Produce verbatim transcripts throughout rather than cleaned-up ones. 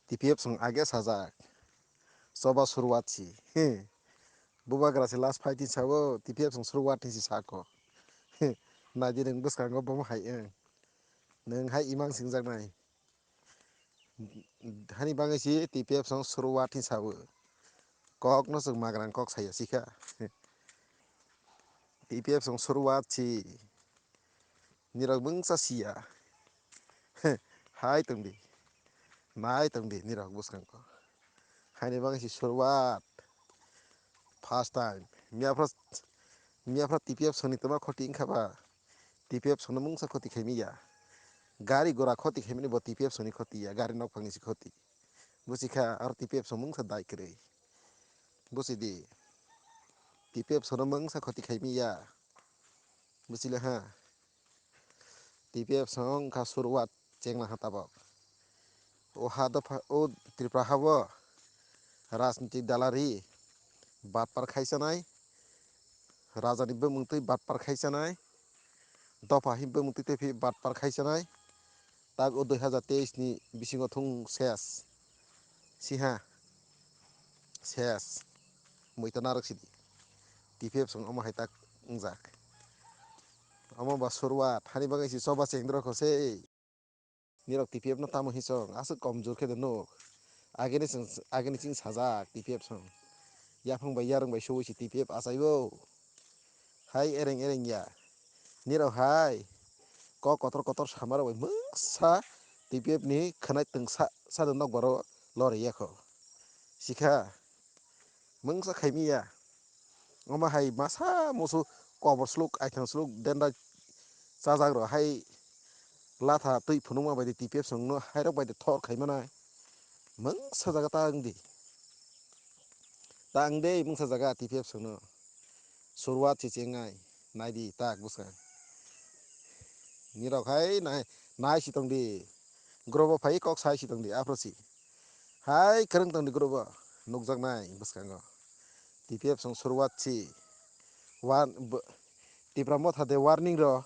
T P F song age sajak. Choba suruwat si. He. Bubagra se last fight ni sabo T P F song suruwat ni si sako. He. Naidi nwng bwskango bomo hai wng. Nwng hai imang singjak nai. Hani bagwi si T P F song suruwat ni sabo. Kok no chwng magrang kok saya sikha. He. T P F song suruwat si. Nirok mungsa siya. Hai tongdi. Nai tongdi nirok bwskango. Haini bagwi si suruwat. First time. Miyaphra, miyaphra T P F soni toma khoti wngkha ba. T P F sono mungsa khoti khaimiya. Gari gora khoti khaimani bo T P F soni khoti ya. Gari nok phangni si khoti. Busikha aro T P F song mungsa dai kwrwi. Busidi. T P F sono mungsa khoti khaimiya. Busile ha. T P F song wngkha suruwat chengla ha tabok. O ha dopha, o Tripura habo rajnitik dalari batpar khaisanai. Rajani bumung twi batpar khaisanai. Dopha hi bumung twi twi phi batpar khaisanai. Tak o dui hazar teis ni bisingo thung ses. Siha. Ses. Muita narwk sidi. T P F song omo hai tak wngjak. Omo ba suruwat. Hani bagwi si choba chengdro kho se. Nirok T P F no tamo hi song. Aswk komjor khe de nuk. Ageni chwng, ageni chwng sajak T P F song. Yaphang bai yarwng bai suwi si T P F achaibo. Hai ereng ereng ya. Nirok hai. Kok kotor kotor samarok bai mungsa T P F ni khwnai twngsa sa nok baro lori yakho. Sikha. Mungsa khaimiya. Omo hai masa musu kobor sluk, aithang sluk, dendra chajak rok hai latha twi phunukma bai di T P F songno hairok bai di thor khaimana. Mungsa jaga ta wng di. Ta wng de mungsa jaga T P F songno. Suruwat se chengnai. Naidi tak bwskang. Nirok hai nai, nai si tong di. Grobo phai kok sai si tong di, aphro si. Hai kwrwng tong di grobo. Nukjaknai bwskango. T P F song suruwat si. Wan, bo-, Tipra Motha de warning ro.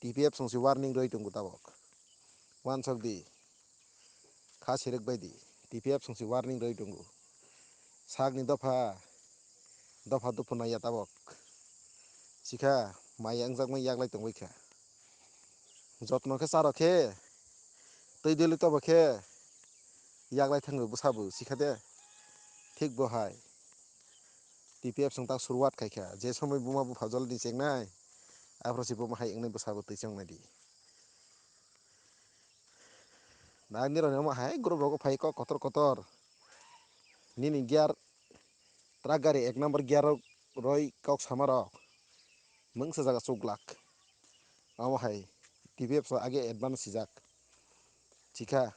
T P F song si warning roi tongo tabok. Wansok di. Kha sirik bai di. T P F song si warning roi tongo. Sakni dopha, dopha dopha naiya tabok. Sikha maya wngjakmani yaglai tongbai kha. Jotno khe charo khe, twi dili tobo khe, yaglai thango bwsabo sikha de. Thik bo hai. T P F song tak suruwat khai kha. Je somoi buma bupha jol ni chengnai, aphro si buma hai wngnai bwsabo twi chongnai di. Nang nirok ni omo hai group rogo phai kok kotor kotor. Nini gear, truck gari ek number gear rok roi kok sama rok. Mungsa jaga chuklak. Omo hai T P F so age advance sijak. Chikha